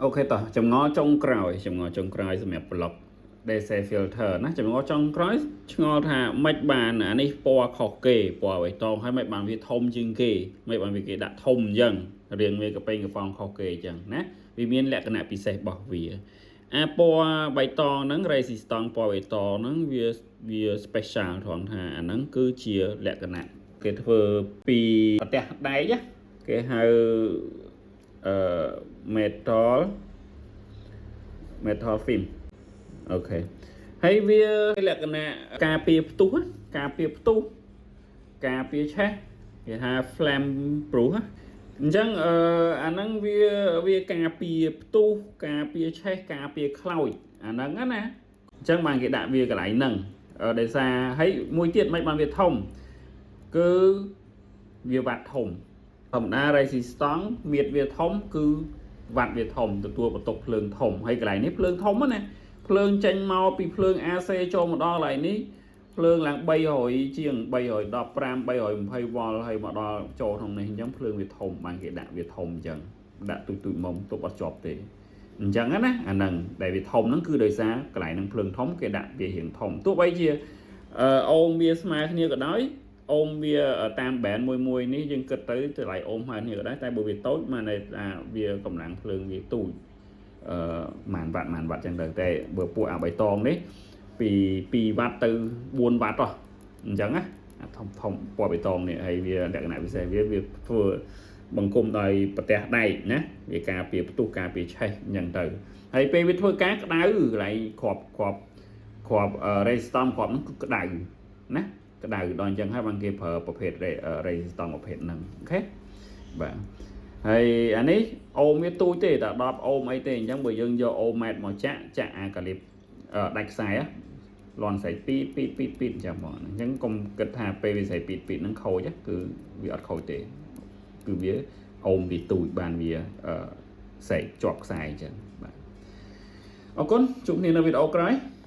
OK តោះចម្ងល់ចុងក្រោយចម្ងល់ចុងក្រោយសម្រាប់ block DC filter ណាចម្ងល់ចុងក្រោយឆ្ងល់ថាមិនបានអានេះពណ៌ខុសគេពណ៌បៃតងហើយមិនបានវាធំជាងគេមិនបានវាគេដាក់ធំអញ្ចឹងរាងវាកប៉េងកប៉ោងខុសគេអញ្ចឹងណាវាមានលក្ខណៈពិសេសរបស់វាអាពណ៌បៃតងហ្នឹង resistance ពណ៌បៃតងហ្នឹងវាវា special ត្រង់ថាអាហ្នឹងគឺជាលក្ខណៈគេធ្វើពីប្រទេសដែកណាគេហៅអឺ metal film OK ហើយវាលក្ខណៈការពារផ្ទុះណាការពារផ្ទុះការពារឆេះគេថា flame proof ណាអញ្ចឹងអឺអាហ្នឹងវាវាការពារផ្ទុះការពារឆេះការពារខ្លោចអាហ្នឹងណាអញ្ចឹងបានគេដាក់វាកន្លែងហ្នឹងអឺដោយសារហើយមួយទៀតមិនបានវាធំគឺវាវ៉ាត់ធំធម្មតា resistance មៀតវាធំគឺវ៉ាត់វាធំទទួលបន្ទុកភ្លើងធំហើយកន្លែងនេះភ្លើងធំណាភ្លើងចេញមកពីភ្លើង AC ចូលមកដល់កន្លែងនេះភ្លើងឡើង300ជាង315 320វ៉ុលហើយមកដល់ចូលក្នុងនេះអញ្ចឹងភ្លើងវាធំបានគេដាក់វាធំអញ្ចឹងដាក់ទូចទូចមុំទប់អត់ជាប់ទេអញ្ចឹងណាអាហ្នឹងដែលវាធំហ្នឹងគឺដោយសារកន្លែងហ្នឹងភ្លើងធំគេដាក់វារៀងធំទោះបីជាអឺអូមវាស្មើគ្នាក៏ដោយអូមវាតាម band មួយមួយនេះយើងគិតទៅតម្លៃអូមហើយគ្នាក៏ដែរតែបើវាតូចមកន័យថាវាកម្លាំងភ្លើងវាទូចអឺម៉ានវ៉ាត់ម៉ានវ៉ាត់ចឹងទៅតែបើពួកអាបៃតងនេះពី2វ៉ាត់ទៅ4វ៉ាត់ហ៎អញ្ចឹងណាអាធំធំពណ៌បៃតងនេះហើយវាលក្ខណៈពិសេសវាវាធ្វើបង្គំដោយប្រទេសដែកណាវាការពារផ្ទុះការពារឆេះអញ្ចឹងទៅហើយពេលវាធ្វើការក្តៅកន្លែងគ្រាប់គ្រាប់គ្រាប់ resistance គ្រាប់ហ្នឹងគឺក្តៅណាក្តៅដល់អញ្ចឹងហើយបានគេប្រើប្រភេទ resistance ប្រភេទហ្នឹង OK បាទហើយអានេះអូមវាទូចទេតែ10អូមអីទេអញ្ចឹងបើយើងយកអូម៉ែត្រមកចាក់ចាក់អាកាលីបដាច់ខ្សែលន់ស្អី2 2 2 2អញ្ចឹងហ្មងអញ្ចឹងកុំគិតថាពេលវាស្អី2 2ហ្នឹងខូចគឺវាអត់ខូចទេគឺវាអូមវាទូចបានវាអឺស្រែកជាប់ខ្សែអញ្ចឹងបាទអរគុណជួបគ្នានៅវីដេអូក្រោយ។